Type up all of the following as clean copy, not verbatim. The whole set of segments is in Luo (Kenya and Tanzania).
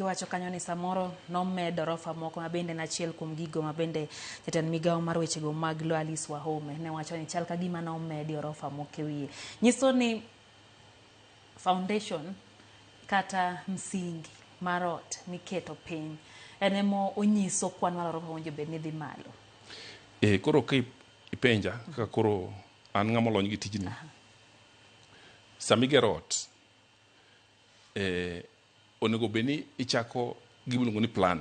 Iwacho kanyo ni samoro nomed orofa moko ma bende en achiel kuom gigo ma bende jatend migawo mar wechego mag lo Alice Wahome ne wacho ni chal ka gima nomedi orofa moko e wiye. Nyiso ni foundation kata msingi mar ot miketo piny en ema onyiso kwan mar orofa mowinjo bed ni dhi malo. E, koro ka ipenja kaka koro an ng'ama olony gi tijni, sama igero ot, onego bed ni ichako gima iluongo ni plan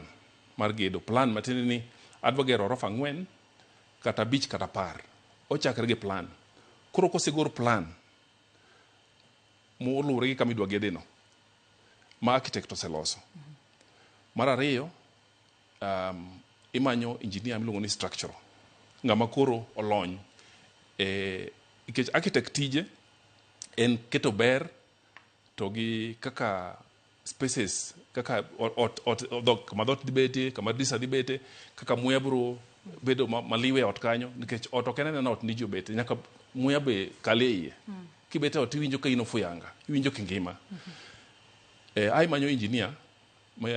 mar gedo. Plan matiende ni adwa gero orofa 4 kata 5 kata 10. Ochakre gi plan. Koro kosegor plan moluwore gi kama idwa gede no, ma architect oseloso. Mar ariyo, imanyo engineer miluongo ni structural. Ng'ama koro olony nikech architect tije en keto ber to gi kaka spaces, kaka ot, ot, dhok, kama dhoot dhi betie, kama dirisa dhi betie, kaka muya biro bedo maliw e ot kanyo, nikech ot ok en anena ot ni ji obete, nyaka muya be kal e iye. Kibet e ot iwinjo ka in ofuyanga, iwinjo kingima. Imanyo engineer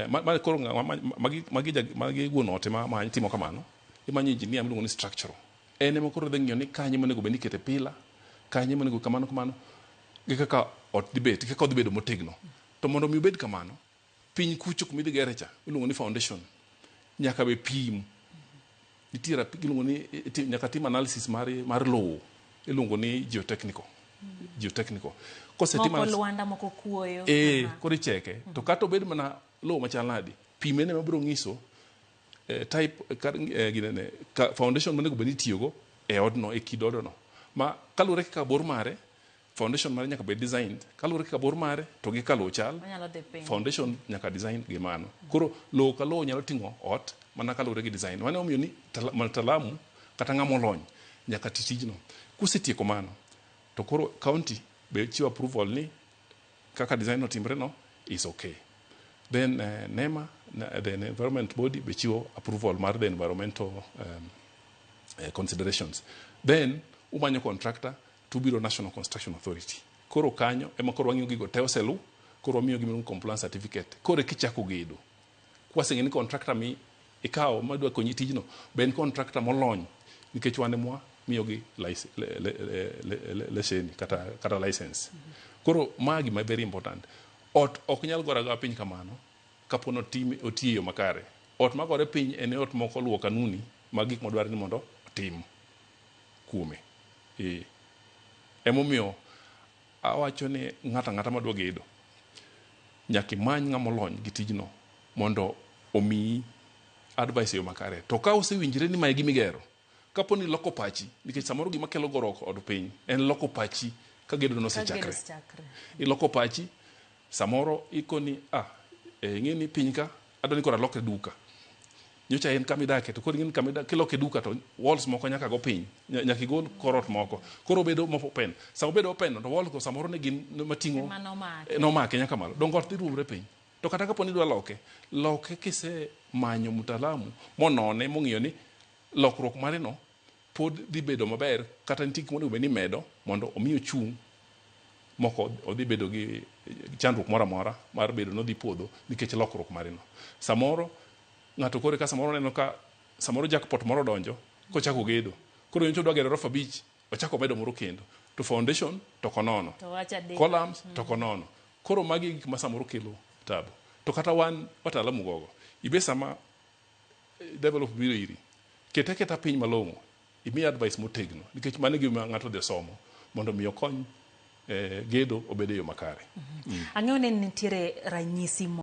ma koro magi wuon ot ema timo kamano. Imanyo engineer miluongo ni structural. En ema koro dhi ng'iyo ni kanye monego bed ni ikete pillar, kanye monego kamano kamano, gi kaka ot dhi bet, gi kaka odhi bedo motegno. To mondo mi obed kamano, piny kucho kuma idhi gere cha, iluongo ni foundation, nyaka be pim. Nitie iluongo ni nyaka tim analysis mar lowo, iluongo ni geotechnical. Geotechnical. Kosetim moko lwanda, moko kuoyo. Koro icheke. To kata obed mana lowo machal nadi, pime ne mabiro ng'iso type ginene, foundation monego bed ni itiyogo e odno, e kid odno. Ma kaluwore kaka bor mare, foundation mare nyaka bed designed, kaluwore kaka bor mare to gi kaka lowo chal, foundation nyaka design gi mano. Koro lowo ka lowo nyalo ting'o ot mana kaluwore gi design. Mano omiyo ni mtaalamu kata ng'ama olony nyaka ti tijno. Kusetieko mano, to koro county be chiwo approval ni kaka design otimre no is okay. Then NEMA, the environment body, be chiwo approval mar the environmental considerations. Then umanyo contractor to ubiro National Construction Authority. Koro kanyo ema koro wang'iyo gigo te oselu, koro wamiyo gimiluongo compliance certificate. Koro eka ichako gedo. Kwaseng'eyo ni contractor mi ikawo madwa konyi tijno, be en contractor molony, nikech wan emwa miyogi leseni kata license. Koro ma gima very important. Ot ok nyal gore agoya piny kamano kapo ni otiyo e yo makare. Ot magore piny en ot mok oluwo kanuni mag gik madwarore ni mondo otim kuome. Emomiyo awacho ni ng'ato ang'ata madwa gedo nyaka imany ng'ama olony gi tijno mondo omiyi advice e yo makare. To ka osewinjre ni mae gima igero, kapo ni iloko pachi, nikech samoro gima kelo goruok od piny en loko pachi ka gedo nosechakre. Iloko pachi, samoro ikoni, ing'e ni piny ka, adwa ni koro alokre duka. Nyocha en kama idake, to koro ing'e ni kama idake, kiloke duka to walls moko nyaka go piny, nyaka igol korot moko. Koro obedo mo open. Sama obedo open, to walls go samoro ne gin mating'o, Ema nomake. Nomake nyaka malo. Dongo ot dhi ruomre piny. To kata kapo ni idwa loke, loke kise manyo mtaalamu monone, mong'iyo ni lokruok mare no pod dhi bedo maber, kata nitie gik monego bed ni imedo mondo omi ochung' moko odhi bedo gi chandruok moro amora mar bedo nodhi podho nikech lokruok mare no. Samoro ng'ato kore ka samoro neno ka samoro jackpot moro odonjo kochako gedo. Koro nyocha odwa gero orofa 5, ochako omedo moro kendo. To foundation to ok onono. To wach adek. Columns to ok onono. Koro magi e gik ma samoro kelo tabu. To kata wan wataalamu gogo, ibe sama develop biro iri, kete aketa piny malong'o, imiye advice motegno, nikech mano e gima ng'ato odhi somo mondo mi okony gedo obed e yo makare. Ang'eyo ni nitiere ranyisi